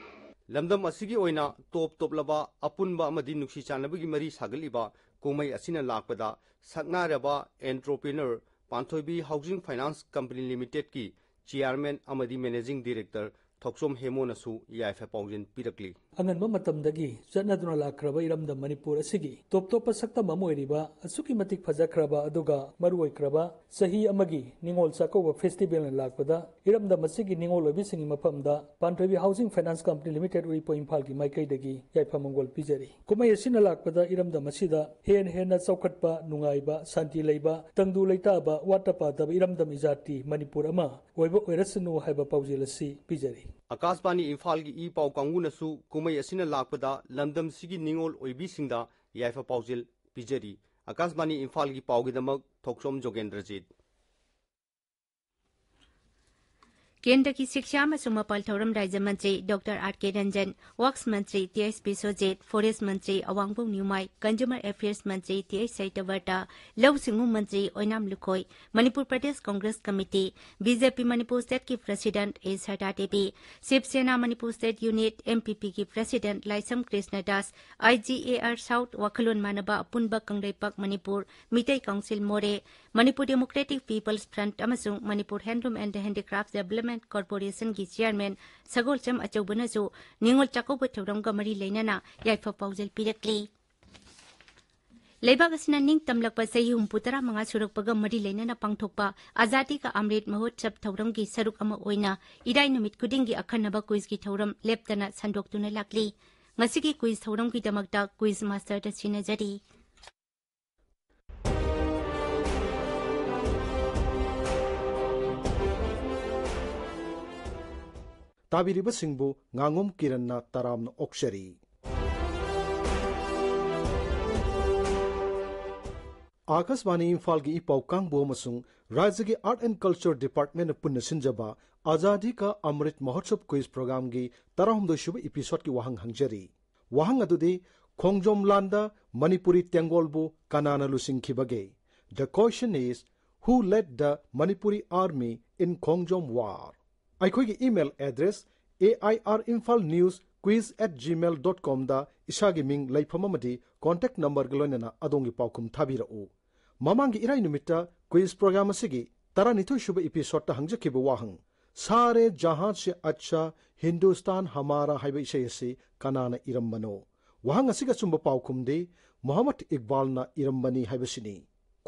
ꯂꯝꯗꯝ ꯑꯁꯤꯒꯤ ꯑꯣꯏꯅ ꯇꯣꯞ ꯇꯣꯞꯂꯕ ꯑꯄꯨꯟꯕ ꯑꯃꯗꯤ ꯅꯨꯡꯁꯤ ꯆꯥꯟꯅꯕꯒꯤ ꯃꯔꯤ ꯁꯥꯒꯠꯂꯤꯕ ꯀꯨꯝꯍꯩ ꯑꯁꯤꯅ ꯂꯥꯛꯄꯗ ꯁꯛꯅꯥꯏꯔꯕ entrepreneur Panthoibi housing finance company ꯂꯤꯃꯤꯇꯦꯗꯀꯤ ꯆꯤꯌꯥꯔꯃꯦꯟ ꯑꯃꯗꯤ ꯃꯦꯅꯦꯖꯤꯡ ꯗꯤꯔꯦꯛꯇꯔ ꯊꯣꯛꯆꯣꯝ ꯍꯦꯃꯣꯅꯁꯨ ꯌꯥꯏꯐ ꯄꯥꯎꯖꯦꯜ ꯄꯤꯔꯛꯂꯤ꯫ ꯑꯉꯟꯕ ꯃꯇꯝꯗꯒꯤ ꯆꯠꯅꯗꯨꯅ ꯂꯥꯛꯈ꯭ꯔꯕ ꯏꯔꯝꯗꯝ ꯃꯅꯤꯄꯨꯔ ꯑꯁꯤꯒꯤ ꯇꯣꯞ ꯇꯣꯞꯄ ꯁꯛꯇꯝ ꯑꯃ ꯑꯣꯏꯔꯤꯕ ꯑꯁꯨꯛꯀꯤ ꯃꯇꯤꯛ ꯐꯖꯈ꯭ꯔꯕ ꯑꯗꯨꯒ ꯃꯔꯨ ꯑꯣꯏꯈ꯭ꯔꯕ ꯆꯍꯤ ꯑꯃꯒꯤ ꯅꯤꯉꯣꯜ ꯆꯥꯛꯀꯧꯕ ꯐꯦꯁꯇꯤꯚꯦꯜꯅ ꯂꯥꯛꯄꯗ ꯏꯔꯝꯗꯝ ꯑꯁꯤꯒꯤ ꯅꯤꯉꯣꯜ ꯑꯣꯏꯕꯤꯁꯤꯡꯒꯤ ꯃꯐꯝꯗ ꯄꯥꯟꯊꯣꯏꯕꯤ ꯍꯥꯎꯁꯤꯡ ꯐꯥꯏꯅꯥꯟꯁ ꯀꯝꯄꯅꯤ ꯂꯤꯃꯤꯇꯦꯗ ꯎꯔꯤꯄꯣꯛ ꯏꯝꯐꯥꯜꯒꯤ ꯃꯥꯏꯀꯩꯗꯒꯤ ꯌꯥꯏꯐ ꯃꯪꯒꯣꯜ ꯄꯤꯖꯔꯤ꯫ ꯀꯨꯝꯍꯩ ꯑꯁꯤꯅ ꯂꯥꯛꯄꯗ ꯏꯔꯝꯗꯝ ꯑꯁꯤꯗ ꯍꯦꯟꯅ ꯍꯦꯟꯅ ꯆꯥꯎꯈꯠꯄ, ꯅꯨꯡꯉꯥꯏꯕ, ꯁꯥꯟꯇꯤ ꯂꯩꯕ, ꯇꯪꯗꯨ ꯂꯩꯇꯥꯕ, ꯋꯥꯠꯇ ꯄꯥꯗꯕ ꯏꯔꯝꯗꯝ ꯏꯖꯥꯇꯤ ꯃꯅꯤꯄꯨꯔ ꯑꯃ ꯑꯣꯏꯕ ꯑꯣꯏꯔꯁꯅꯨ ꯍꯥꯏꯕ ꯄꯥꯎꯖꯦꯜ ꯑꯁꯤ ꯄꯤꯖꯔꯤ꯫ ꯑꯀꯥꯁꯕꯥꯅꯤ ꯏꯝꯐꯥꯜꯒꯤ ꯏ ꯄꯥꯎ ꯀꯥꯡꯕꯨꯅꯁꯨ ꯀꯨꯝꯍꯩ ꯑꯁꯤꯅ ꯂꯥꯛꯄꯗ ꯂꯝꯗꯝꯁꯤꯒꯤ ꯅꯤꯉꯣꯜ ꯑꯣꯏꯕꯤꯁꯤꯡꯗ ꯌꯥꯏꯐ ꯄꯥꯎꯖꯦꯜ ꯄꯤꯖꯔꯤ꯫ ꯑꯀꯥꯁꯕꯥꯅꯤ ꯏꯝꯐꯥꯜꯒꯤ ꯄꯥꯎꯒꯤꯗꯃꯛ ꯊꯣꯛꯆꯣꯝ ꯖꯣꯒꯦꯟꯗ꯭ꯔꯖꯤꯠ꯫ ꯀꯦꯟꯗ꯭ꯔꯒꯤ ꯁꯤꯛꯁꯥ ꯑꯃꯁꯨꯡ ꯃꯄꯥꯜ ꯊꯧꯔꯝ ꯔꯥꯖ꯭ꯌ ꯃꯟꯇ꯭ꯔꯤ doctor R K Ranjan, works ꯃꯟꯇ꯭ꯔꯤ ꯇꯤ ꯑꯩꯆ ꯕꯤꯁ꯭ꯋꯖꯤꯠ, ꯐꯣꯔꯦꯁ꯭ꯠ ꯃꯟꯇ꯭ꯔꯤ ꯑꯋꯥꯡꯕꯧ ꯅ꯭ꯌꯨꯃꯥꯏ, ꯀꯟꯖꯨꯃꯔ ꯑꯦꯐꯤꯌꯔꯁ ꯃꯟꯇ꯭ꯔꯤ ꯇꯤ ꯑꯩꯆ ꯁꯇ꯭ꯌꯕ꯭ꯔꯇ, ꯂꯧꯎ ꯁꯤꯡꯎ ꯃꯟꯇ꯭ꯔꯤ Oinam Lukhoi, Manipur Pradesh Congress Committee, B J P Manipur ꯁ꯭ꯇꯦꯠꯀꯤ president A Sarda Devi, Shiv Sena Manipur state unit, M P ꯄꯤꯒꯤ president Laishram Krishna Das, I G A R south, ꯋꯥꯈꯜꯂꯣꯟ ꯃꯥꯟꯅꯕ ꯑꯄꯨꯟꯕ ꯀꯪꯂꯩꯄꯥꯛ ꯃꯅꯤꯄꯨꯔ, ꯃꯤꯇꯩ ꯀꯥꯎꯟꯁꯤꯜ ꯃꯣꯔꯦ, ꯃꯅꯤꯄꯨꯔ ꯗꯦꯃꯣꯀ꯭ꯔꯦꯇꯤꯛ ꯄꯤꯄꯜꯁ ꯐ꯭ꯔꯟꯠ ꯑꯃꯁꯨꯡ Manipur handloom and ꯍꯦꯟꯗꯤꯀ꯭ꯔꯥꯐꯠꯁ development ꯀꯣꯔꯄꯣꯔꯦꯁꯟꯒꯤ chairman ꯁꯒꯣꯜꯁꯝ ꯑꯆꯧꯕꯅꯁꯨ Ningol Chakkouba ꯊꯧꯔꯝꯒ ꯃꯔꯤ ꯂꯩꯅꯅ ꯌꯥꯏꯐ ꯄꯥꯎꯖꯦꯜ ꯄꯤꯔꯛꯂꯤ꯫ ꯂꯩꯕꯥꯛ ꯑꯁꯤꯅ ꯅꯤꯡꯇꯝꯂꯛꯄ ꯆꯍꯤ ꯍꯨꯝꯐꯨ ꯇꯔꯥꯃꯉꯥ ꯁꯨꯔꯛꯄꯒ ꯃꯔꯤ ꯂꯩꯅꯅ ꯄꯥꯡꯊꯣꯛꯄ ꯑꯖꯥꯗꯤ ꯀꯥ ꯑꯃ꯭ꯔꯤꯠ ꯃꯍꯣꯠꯁꯕ ꯊꯧꯔꯝꯒꯤ ꯁꯔꯨꯛ ꯑꯃ ꯑꯣꯏꯅ ꯏꯔꯥꯏ ꯅꯨꯃꯤꯠ ꯈꯨꯗꯤꯡꯒꯤ ꯑꯈꯟꯅꯕ ꯀ꯭ꯋꯤꯖꯀꯤ ꯊꯧꯔꯝ ꯂꯦꯞꯇꯅ ꯁꯟꯗꯣꯛꯇꯨꯅ ꯂꯥꯛꯂꯤ꯫ ꯉꯁꯤꯒꯤ ꯀ꯭ꯋꯤꯖ ꯊꯧꯔꯝꯒꯤꯗꯃꯛꯇ ꯀ꯭ꯋꯤꯖ ꯃꯥꯁꯇꯔꯗ ꯁꯤꯟꯅꯖꯔꯤ꯫ ꯇꯥꯕꯤꯔꯤꯕꯁꯤꯡꯕꯨ ꯉꯥꯉꯣꯝ ꯀꯤꯔꯟꯅ ꯇꯔꯥꯝꯅ ꯑꯣꯛꯆꯔꯤ꯫ ꯑꯥꯀꯥꯁꯕꯥꯅꯤ ꯏꯝꯐꯥꯜꯒꯤ ꯏ ꯄꯥꯎ ꯀꯥꯡꯕꯨ ꯑꯃꯁꯨꯡ ꯔꯥꯖ꯭ꯌꯒꯤ Art and Culture Department ꯅ ꯄꯨꯟꯅ ꯁꯤꯟꯖꯕ ꯑꯖꯥꯗꯤ ꯀꯥ ꯑꯃ꯭ꯔꯤꯠ ꯃꯍꯣꯠꯁꯕ ꯀ꯭ꯋꯤꯖ ꯄ꯭ꯔꯣꯒ꯭ꯔꯥꯝꯒꯤ ꯇꯔꯥꯍꯨꯝꯗꯣꯏ ꯁꯨꯕ ꯏꯄꯤꯁꯣꯗꯀꯤ ꯋꯥꯍꯪ ꯍꯪꯖꯔꯤ꯫ ꯋꯥꯍꯪ ꯑꯗꯨꯗꯤ, ꯈꯣꯡꯖꯣꯝ ꯂꯥꯟꯗ ꯃꯅꯤꯄꯨꯔꯤ ꯇꯦꯡꯒꯣꯜꯕꯨ ꯀꯅꯥꯅ ꯂꯨꯆꯤꯡꯈꯤꯕꯒꯦ? The question is, who led the Manipuri army in Khongjom war? ꯑꯩꯈꯣꯏꯒꯤ email address A I R Imphal news quiz at gmail dot com ꯗ ꯏꯁꯥꯒꯤ ꯃꯤꯡ, ꯂꯩꯐꯝ ꯑꯃꯗꯤ contact number ꯒ ꯂꯣꯏꯅꯅ ꯑꯗꯣꯝꯒꯤ ꯄꯥꯎꯈꯨꯝ ꯊꯥꯕꯤꯔꯛꯎ꯫ ꯃꯃꯥꯡꯒꯤ ꯏꯔꯥꯏ ꯅꯨꯃꯤꯠꯇ ꯀ꯭ꯋꯤꯖ ꯄ꯭ꯔꯣꯒ꯭ꯔꯥꯝ ꯑꯁꯤꯒꯤ ꯇꯔꯥꯅꯤꯊꯣꯏ ꯁꯨꯕ ꯏꯄꯤꯁꯣꯗꯇ ꯍꯪꯖꯈꯤꯕ ꯋꯥꯍꯪ, "ꯁꯥꯔꯦ ꯖꯍꯥꯟ ꯁꯦ ꯑꯆꯥ ꯍꯤꯟꯗꯨꯁꯇꯥꯟ ꯍꯃꯥꯔꯥ" ꯍꯥꯏꯕ ꯏꯁꯩ ꯑꯁꯤ ꯀꯅꯥꯅ ꯏꯔꯝꯕꯅꯣ? ꯋꯥꯍꯪ ꯑꯁꯤꯒꯤ ꯑꯆꯨꯝꯕ ꯄꯥꯎꯈꯨꯝꯗꯤ ꯃꯣꯍꯝꯃꯗ ꯏꯛꯕꯥꯜꯅ ꯏꯔꯝꯕꯅꯤ ꯍꯥꯏꯕꯁꯤꯅꯤ꯫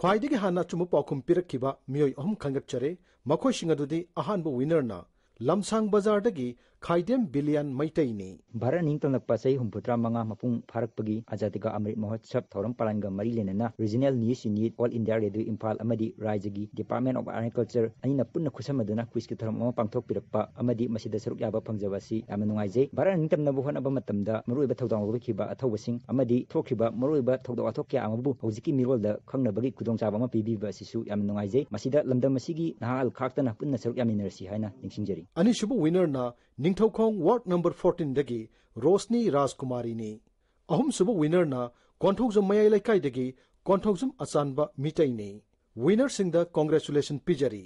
ꯈ꯭ꯋꯥꯏꯗꯒꯤ ꯍꯥꯟꯅ ꯑꯆꯨꯝꯕ ꯄꯥꯎꯈꯨꯝ ꯄꯤꯔꯛꯈꯤꯕ ꯃꯤꯑꯣꯏ ꯑꯍꯨꯝ ꯈꯟꯒꯠꯆꯔꯦ꯫ ꯃꯈꯣꯏꯁꯤꯡ ꯑꯗꯨꯗꯤ, ꯑꯍꯥꯟꯕ ꯋꯤꯅꯔꯅ ꯂꯝꯁꯥꯡ ꯕꯖꯥꯔꯗꯒꯤ ꯈꯥꯏꯗꯦꯝ ꯕꯤꯂꯤꯌꯥꯟ ꯃꯩꯇꯩꯅꯤ꯫ ꯚꯥꯔꯠ ꯅꯤꯡꯇꯝꯂꯛꯄ ꯆꯍꯤ ꯍꯨꯝꯐꯨꯇꯔꯥ ꯃꯉꯥ ꯃꯄꯨꯡ ꯐꯥꯔꯛꯄꯒꯤ ꯑꯖꯥꯗꯤ ꯀꯥ ꯑꯃ꯭ꯔꯤꯠ ꯃꯍꯣꯠꯁꯕ ꯊꯧꯔꯝ ꯄꯔꯥꯟꯒ ꯃꯔꯤ ꯂꯩꯅꯅ Regional News Unit, All India Radio Imphal ꯑꯃꯗꯤ ꯔꯥꯏꯖ꯭ꯌꯒꯤ Department of Agriculture ꯑꯅꯤꯅ ꯄꯨꯟꯅ ꯈꯨꯠꯁꯝꯅꯗꯨꯅ ꯀ꯭ꯋꯤꯖꯀꯤ ꯊꯧꯔꯝ ꯑꯃ ꯄꯥꯡꯊꯣꯛꯄꯤꯔꯛꯄ ꯑꯃꯗꯤ ꯃꯁꯤꯗ ꯁꯔꯨꯛ ꯌꯥꯕ ꯐꯪꯖꯕ ꯑꯁꯤ ꯌꯥꯝꯅ ꯅꯨꯡꯉꯥꯏꯖꯩ꯫ ꯚꯥꯔꯠꯅ ꯅꯤꯡꯇꯝꯅꯕ ꯍꯣꯠꯅꯕ ꯃꯇꯝꯗ ꯃꯔꯨꯑꯣꯏꯕ ꯊꯧꯗꯥꯡ ꯂꯧꯕꯤꯈꯤꯕ ꯑꯊꯧꯕꯁꯤꯡ ꯑꯃꯗꯤ ꯊꯣꯛꯈꯤꯕ ꯃꯔꯨꯑꯣꯏꯕ ꯊꯧꯗꯣꯛ ꯋꯥꯊꯣꯛ ꯀꯌꯥ ꯑꯃꯕꯨ ꯍꯧꯖꯤꯛꯀꯤ ꯃꯤꯔꯣꯜꯗ ꯈꯪꯅꯕꯒꯤ ꯈꯨꯗꯣꯡꯆꯥꯕ ꯑꯃ ꯄꯤꯕꯤꯕ ꯑꯁꯤꯁꯨ ꯌꯥꯝꯅ ꯅꯨꯡꯉꯥꯏꯖꯩ꯫ ꯃꯁꯤꯗ ꯂꯝꯗꯝ ꯑꯁꯤꯒꯤ ꯅꯍꯥ ꯈꯥꯛꯇꯅ ꯄꯨꯟꯅ ꯁꯔꯨꯛ ꯌꯥꯃꯤꯟꯅꯔꯁꯤ ꯍꯥꯏꯅ ꯅꯤꯡꯁꯤꯡꯖꯔꯤ꯫ ꯑꯅꯤꯁꯨꯕ ꯋꯤꯅꯔꯅ ꯅꯤꯡꯊꯧꯈꯣꯡ ꯋꯥꯔꯗ ꯅꯝꯕꯔ ꯐꯣꯔꯇꯤꯟꯗꯒꯤ ꯔꯣꯁꯅꯤ ꯔꯥꯖꯀꯨꯃꯥꯔꯤꯅꯤ꯫ ꯑꯍꯨꯝꯁꯨꯕ ꯋꯤꯅꯔꯅ ꯀꯣꯟꯊꯧꯖꯝ ꯃꯌꯥꯏ ꯂꯩꯀꯥꯏꯗꯒꯤ ꯀꯣꯟꯊꯧꯖꯝ ꯑꯆꯥꯟꯕ ꯃꯤꯇꯩꯅꯤ꯫ ꯋꯤꯅꯔꯁꯤꯡꯗ ꯀꯣꯡꯒ꯭ꯔꯦꯆꯨꯂꯦꯁꯟ ꯄꯤꯖꯔꯤ꯫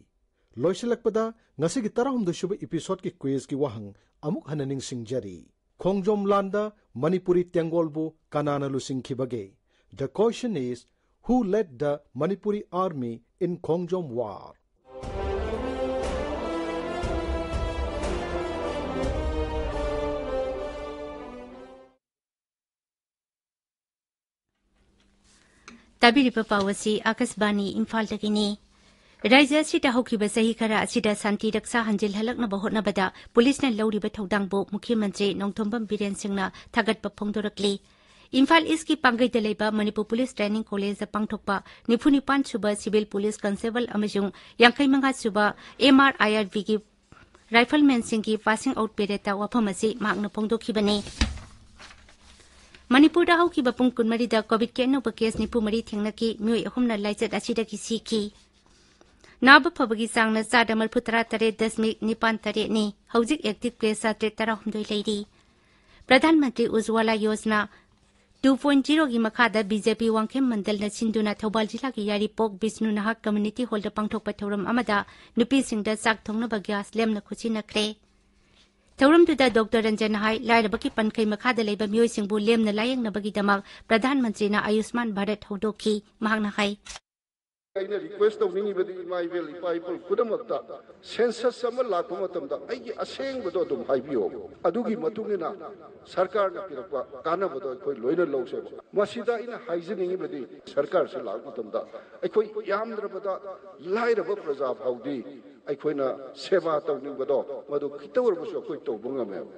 ꯂꯣꯏꯁꯤꯜꯂꯛꯄꯗ ꯉꯁꯤꯒꯤ ꯇꯔꯥꯍꯨꯝꯗꯣꯏ ꯁꯨꯕ ꯏꯄꯤꯁꯣꯗꯀꯤ ꯀ꯭ꯋꯤꯖꯀꯤ ꯋꯥꯍꯪ ꯑꯃꯨꯛ ꯍꯟꯅ ꯅꯤꯡꯁꯤꯡꯖꯔꯤ꯫ ꯈꯣꯡꯖꯣꯝ ꯂꯥꯟꯗ ꯃꯅꯤꯄꯨꯔꯤ ꯇꯦꯡꯒꯣꯜꯕꯨ ꯀꯅꯥꯅ ꯂꯨꯆꯤꯡꯈꯤꯕꯒꯦ? The question is, who led the Manipuri army in Khongjom war? ꯇꯥꯕꯤꯔꯤꯕ ꯄꯥꯎ ꯑꯁꯤ ꯑꯥꯀꯥꯁꯕꯥꯅꯤ ꯏꯝꯐꯥꯜꯗꯒꯤꯅꯤ꯫ ꯔꯥꯖ꯭ꯌ ꯑꯁꯤꯗ ꯍꯧꯈꯤꯕ ꯆꯍꯤ ꯈꯔ ꯑꯁꯤꯗ ꯁꯥꯟꯇꯤ ꯔꯛꯁꯥ ꯍꯟꯖꯤꯜꯍꯜꯂꯛꯅꯕ ꯍꯣꯠꯅꯕꯗ ꯄꯨꯂꯤꯁꯅ ꯂꯧꯔꯤꯕ ꯊꯧꯗꯥꯡꯕꯨ ꯃꯨꯈ꯭ꯌ ꯃꯟꯇ꯭ꯔꯤ ꯅꯣꯡꯊꯣꯝꯕꯝ ꯕꯤꯔꯦꯟ ꯁꯤꯡꯅ ꯊꯥꯒꯠꯄ ꯐꯣꯡꯗꯣꯔꯛꯂꯤ꯫ ꯏꯝꯐꯥꯜ ꯏꯁꯀꯤ ꯄꯥꯡꯒꯩꯗ ꯂꯩꯕ ꯃꯅꯤꯄꯨꯔ ꯄꯨꯂꯤꯁ ꯇ꯭ꯔꯦꯅꯤꯡ ꯀꯣꯂꯦꯖꯇ ꯄꯥꯡꯊꯣꯛꯄ ꯅꯤꯐꯨ ꯅꯤꯄꯥꯟ ꯁꯨꯕ ꯁꯤꯚꯤꯜ ꯄꯨꯂꯤꯁ ꯀꯟꯁꯇꯦꯕꯜ ꯑꯃꯁꯨꯡ ꯌꯥꯡꯈꯩ ꯃꯉꯥ ꯁꯨꯕ ꯑꯦꯝ ꯑꯥꯔ ꯑꯥꯏ ꯑꯥꯔ ꯕꯤꯒꯤ ꯔꯥꯏꯐꯜꯃꯦꯟꯁꯤꯡꯒꯤ ꯄꯥꯁꯤꯡ ꯑꯥꯎꯠ ꯄꯦꯔꯦꯗꯇ ꯋꯥꯐꯝ ꯑꯁꯤ ꯃꯍꯥꯛꯅ ꯐꯣꯡꯗꯣꯛꯈꯤꯕꯅꯤ꯫ ꯃꯅꯤꯄꯨꯔꯗ ꯍꯧꯈꯤꯕ ꯄꯨꯡ ꯀꯨꯟꯃꯔꯤꯗ ꯀꯣꯚꯤꯗꯀꯤ ꯑꯅꯧꯕ ꯀꯦꯁ ꯅꯤꯐꯨ ꯃꯔꯤ ꯊꯦꯡꯅꯈꯤ, ꯃꯤꯑꯣꯏ ꯑꯍꯨꯝꯅ ꯂꯥꯏꯆꯠ ꯑꯁꯤꯗꯒꯤ ꯁꯤꯈꯤ꯫ ꯅꯥꯕ ꯐꯕꯒꯤ ꯆꯥꯡꯅ ꯆꯥꯗ ꯃꯔꯤꯐꯨ ꯇꯔꯥ ꯇꯔꯦꯠ ꯗꯁꯃꯤꯛ ꯅꯤꯄꯥꯟ ꯇꯔꯦꯠꯅꯤ꯫ ꯍꯧꯖꯤꯛ ꯑꯦꯛꯇꯤꯚ ꯀꯦꯁ ꯆꯥꯇ꯭ꯔꯦꯠ ꯇꯔꯥꯍꯨꯝꯗꯣꯏ ꯂꯩꯔꯤ꯫ ꯄ꯭ꯔꯙꯥꯟ ꯃꯟꯇ꯭ꯔꯤ ꯎꯖ꯭ꯋꯥꯂꯥ ꯌꯣꯖꯅꯥ ꯇꯨ ꯄꯣꯏꯟꯠ ꯖꯤꯔꯣꯒꯤ ꯃꯈꯥꯗ ꯕꯤ ꯖꯦ ꯄꯤ ꯋꯥꯡꯈꯦꯝ ꯃꯟꯗꯜꯅ ꯁꯤꯟꯗꯨꯅ ꯊꯧꯕꯥꯜ ꯖꯤꯂꯥꯒꯤ ꯌꯥꯏꯔꯤꯄꯣꯛ ꯕꯤꯁꯅꯨ ꯅꯍꯥꯛ ꯀꯝꯃ꯭ꯌꯨꯅꯤꯇꯤ ꯍꯣꯜꯗ ꯄꯥꯡꯊꯣꯛꯄ ꯊꯧꯔꯝ ꯑꯃꯗ ꯅꯨꯄꯤꯁꯤꯡꯗ ꯆꯥꯛ ꯊꯣꯡꯅꯕ ꯒ꯭ꯌꯥꯁ ꯂꯦꯝꯅ ꯈꯨꯠꯁꯤꯟꯅꯈ꯭ꯔꯦ꯫ ꯊꯧꯔꯝꯗꯨꯗ ꯗꯣꯛꯇꯔ ꯔꯟꯖꯟꯅ ꯍꯥꯏ, ꯂꯥꯏꯔꯕꯒꯤ ꯄꯟꯈꯩ ꯃꯈꯥꯗ ꯂꯩꯕ ꯃꯤꯑꯣꯏꯁꯤꯡꯕꯨ ꯂꯦꯝꯅ ꯂꯥꯌꯦꯡꯅꯕꯒꯤꯗꯃꯛ ꯄ꯭ꯔꯙꯥꯟ ꯃꯟꯇ꯭ꯔꯤꯅ ꯑꯌꯨꯁꯃꯥꯟ ꯚꯥꯔꯠ ꯍꯧꯗꯣꯛꯈꯤ꯫ ꯃꯍꯥꯛꯅ ꯍꯥꯏ, ꯑꯩꯅ ꯔꯤꯀ꯭ꯋꯦꯁ ꯇꯧꯅꯤꯡꯉꯤꯕꯗꯤ ꯏꯃꯥ ꯏꯕꯦꯜ ꯏꯄꯥ ꯏꯄꯨ ꯈꯨꯗꯤꯡꯃꯛꯇ ꯁꯦꯟꯁꯁ ꯑꯃ ꯂꯥꯛꯄ ꯃꯇꯝꯗ ꯑꯩꯒꯤ ꯑꯁꯦꯡꯕꯗꯣ ꯑꯗꯨꯝ ꯍꯥꯏꯕꯤꯌꯣ꯫ ꯑꯗꯨꯒꯤ ꯃꯇꯨꯡ ꯏꯟꯅ ꯁꯔꯀꯥꯔꯅ ꯄꯤꯔꯛꯄ ꯀꯥꯟꯅꯕꯗꯣ ꯑꯩꯈꯣꯏ ꯂꯣꯏꯅ ꯂꯧꯁꯦꯕ꯫ ꯃꯁꯤꯗ ꯑꯩꯅ ꯍꯥꯏꯖꯅꯤꯡꯉꯤꯕꯗꯤ ꯁꯔꯀꯥꯔꯁꯤ ꯂꯥꯛꯄ ꯃꯇꯝꯗ ꯑꯩꯈꯣꯏ ꯌꯥꯝꯗ꯭ꯔꯕꯗ ꯂꯥꯏꯔꯕ ꯄ꯭ꯔꯖꯥ ꯐꯥꯎꯗꯤ ꯑꯩꯈꯣꯏꯅ ꯁꯦꯕꯥ ꯇꯧꯅꯤꯡꯕꯗꯣ ꯃꯗꯨ ꯈꯤꯇ ꯑꯣꯏꯔꯕꯁꯨ ꯑꯩꯈꯣꯏ ꯇꯧꯕ ꯉꯝꯃꯦꯕ꯫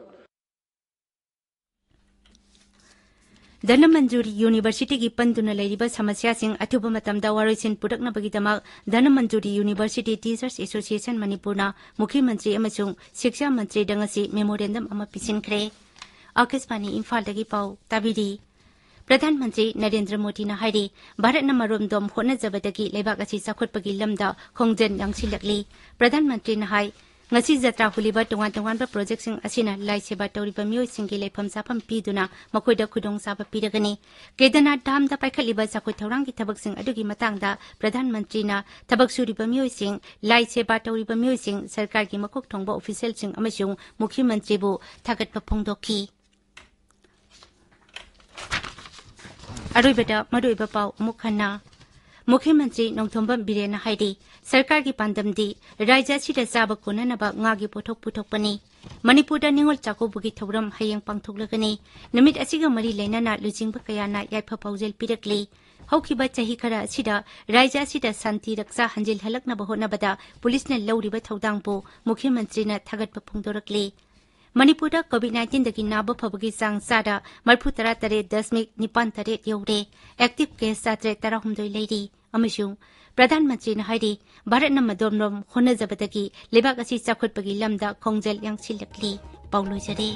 ꯙꯅꯃꯟꯖꯨꯔꯤ ꯌꯨꯅꯤꯚꯔꯁꯤꯇꯤꯒꯤ ꯄꯟꯗꯨꯅ ꯂꯩꯔꯤꯕ ꯁꯃꯁ꯭ꯌꯥꯁꯤꯡ ꯑꯊꯨꯕ ꯃꯇꯝꯗ ꯋꯥꯔꯣꯏꯁꯤꯟ ꯄꯨꯔꯛꯅꯕꯒꯤꯗꯃꯛ ꯙꯅꯃꯟꯖꯨꯔꯤ ꯌꯨꯅꯤꯚꯔꯁꯤꯇꯤ ꯇꯤꯆꯔꯁ ꯑꯦꯁꯣꯁꯤꯌꯦꯁꯟ ꯃꯅꯤꯄꯨꯔꯅ ꯃꯨꯈ꯭ꯌ ꯃꯟꯇ꯭ꯔꯤ ꯑꯃꯁꯨꯡ ꯁꯤꯛꯁꯥ ꯃꯟꯇ꯭ꯔꯤꯗ ꯉꯁꯤ ꯃꯦꯃꯣꯔꯦꯟꯗꯝ ꯑꯃ ꯄꯤꯁꯤꯟꯈ꯭ꯔꯦ꯫ ꯑꯥꯀꯥꯁꯕꯥꯅꯤ ꯏꯝꯐꯥꯜꯗꯒꯤ ꯄꯥꯎ ꯇꯥꯕꯤꯔꯤ꯫ ꯄ꯭ꯔꯙꯥꯟ ꯃꯟꯇ꯭ꯔꯤ ꯅꯔꯦꯟꯗ꯭ꯔ ꯃꯣꯗꯤꯅ ꯍꯥꯏꯔꯤ, ꯚꯥꯔꯠꯅ ꯃꯔꯣꯝꯗꯣꯝ ꯍꯣꯠꯅꯖꯕꯗꯒꯤ ꯂꯩꯕꯥꯛ ꯑꯁꯤ ꯆꯥꯎꯈꯠꯄꯒꯤ ꯂꯝꯗ ꯈꯣꯡꯖꯦꯜ ꯌꯥꯡꯁꯤꯜꯂꯛꯂꯤ꯫ ꯄ꯭ꯔꯙꯥꯟ ꯃꯟꯇ꯭ꯔꯤꯅ ꯍꯥꯏ, ꯉꯁꯤ ꯖꯇ꯭ꯔꯥ ꯍꯨꯜꯂꯤꯕ ꯇꯣꯉꯥꯟ ꯇꯣꯉꯥꯟꯕ ꯄ꯭ꯔꯣꯖꯦꯛꯁꯤꯡ ꯑꯁꯤꯅ ꯂꯥꯏ ꯁꯦꯕꯥ ꯇꯧꯔꯤꯕ ꯃꯤꯑꯣꯏꯁꯤꯡꯒꯤ ꯂꯩꯐꯝ ꯆꯥꯐꯝ ꯄꯤꯗꯨꯅ ꯃꯈꯣꯏꯗ ꯈꯨꯗꯣꯡꯆꯥꯕ ꯄꯤꯔꯒꯅꯤ꯫ ꯀꯦꯗꯔꯅꯥꯊ ꯙꯥꯝꯗ ꯄꯥꯏꯈꯠꯂꯤꯕ ꯆꯥꯎꯈꯠ ꯊꯧꯔꯥꯡꯒꯤ ꯊꯕꯛꯁꯤꯡ ꯑꯗꯨꯒꯤ ꯃꯇꯥꯡꯗ ꯄ꯭ꯔꯙꯥꯟ ꯃꯟꯇ꯭ꯔꯤꯅ ꯊꯕꯛ ꯁꯨꯔꯤꯕ ꯃꯤꯑꯣꯏꯁꯤꯡ, ꯂꯥꯏ ꯁꯦꯕꯥ ꯇꯧꯔꯤꯕ ꯃꯤꯑꯣꯏꯁꯤꯡ, ꯁꯔꯀꯥꯔꯒꯤ ꯃꯀꯣꯛ ꯊꯣꯡꯕ ꯑꯣꯐꯤꯁꯤꯌꯦꯜꯁꯤꯡ ꯑꯃꯁꯨꯡ ꯃꯨꯈ꯭ꯌ ꯃꯟꯇ꯭ꯔꯤꯕꯨ ꯊꯥꯒꯠꯄ ꯐꯣꯡꯗꯣꯛꯈꯤ꯫ ꯑꯔꯣꯏꯕꯗ ꯃꯔꯨꯑꯣꯏꯕ ꯄꯥꯎ ꯑꯃꯨꯛ ꯍꯟꯅ꯫ ꯃꯨꯈ꯭ꯌ ꯃꯟꯇ꯭ꯔꯤ ꯅꯣꯡꯊꯣꯝꯕꯝ ꯕꯤꯔꯦꯟꯅ ꯍꯥꯏꯔꯤ, ꯁꯔꯀꯥꯔꯒꯤ ꯄꯥꯟꯗꯝꯗꯤ ꯔꯥꯖ꯭ꯌ ꯑꯁꯤꯗ ꯆꯥꯕ ꯀꯣꯟꯅꯅꯕ ꯉꯥꯒꯤ ꯄꯣꯠꯊꯣꯛ ꯄꯨꯊꯣꯛꯄꯅꯤ꯫ ꯃꯅꯤꯄꯨꯔꯗ ꯅꯤꯉꯣꯜ ꯆꯥꯛꯀꯧꯕꯒꯤ ꯊꯧꯔꯝ ꯍꯌꯦꯡ ꯄꯥꯡꯊꯣꯛꯂꯒꯅꯤ꯫ ꯅꯨꯃꯤꯠ ꯑꯁꯤꯒ ꯃꯔꯤ ꯂꯩꯅꯅ ꯂꯨꯆꯤꯡꯕ ꯀꯌꯥꯅ ꯌꯥꯏꯐ ꯄꯥꯎꯖꯦꯜ ꯄꯤꯔꯛꯂꯤ꯫ ꯍꯧꯈꯤꯕ ꯆꯍꯤ ꯈꯔ ꯑꯁꯤꯗ ꯔꯥꯖ꯭ꯌ ꯑꯁꯤꯗ ꯁꯥꯟꯇꯤ ꯔꯛꯁꯥ ꯍꯟꯖꯤꯜꯍꯜꯂꯛꯅꯕ ꯍꯣꯠꯅꯕꯗ ꯄꯨꯂꯤꯁꯅ ꯂꯧꯔꯤꯕ ꯊꯧꯗꯥꯡꯕꯨ ꯃꯨꯈ꯭ꯌ ꯃꯟꯇ꯭ꯔꯤꯅ ꯊꯥꯒꯠꯄ ꯐꯣꯡꯗꯣꯔꯛꯂꯤ꯫ ꯃꯅꯤꯄꯨꯔꯗ COVID nineteenꯗꯒꯤ ꯅꯥꯕ ꯐꯕꯒꯤ ꯆꯥꯡ ꯆꯥꯗ ꯃꯔꯤꯐꯨ ꯇꯔꯥ ꯇꯔꯦꯠ ꯗꯁꯃꯤꯛ ꯅꯤꯄꯥꯟ ꯇꯔꯦꯠ ꯌꯧꯔꯦ꯫ Active case ꯆꯥꯇ꯭ꯔꯦꯠ ꯇꯔꯥꯍꯨꯝꯗꯣꯏ ꯂꯩꯔꯤ꯫ ꯑꯃꯁꯨꯡ ꯄ꯭ꯔꯙꯥꯟ ꯃꯟꯇ꯭ꯔꯤꯅ ꯍꯥꯏꯔꯤ, ꯚꯥꯔꯠꯅ ꯃꯗꯣꯝꯔꯣꯝ ꯍꯣꯠꯅꯖꯕꯗꯒꯤ ꯂꯩꯕꯥꯛ ꯑꯁꯤ ꯆꯥꯎꯈꯠꯄꯒꯤ ꯂꯝꯗ ꯈꯣꯡꯖꯦꯜ ꯌꯥꯡꯁꯤꯜꯂꯛꯂꯤ꯫ ꯄꯥꯎ ꯂꯣꯏꯖꯔꯦ꯫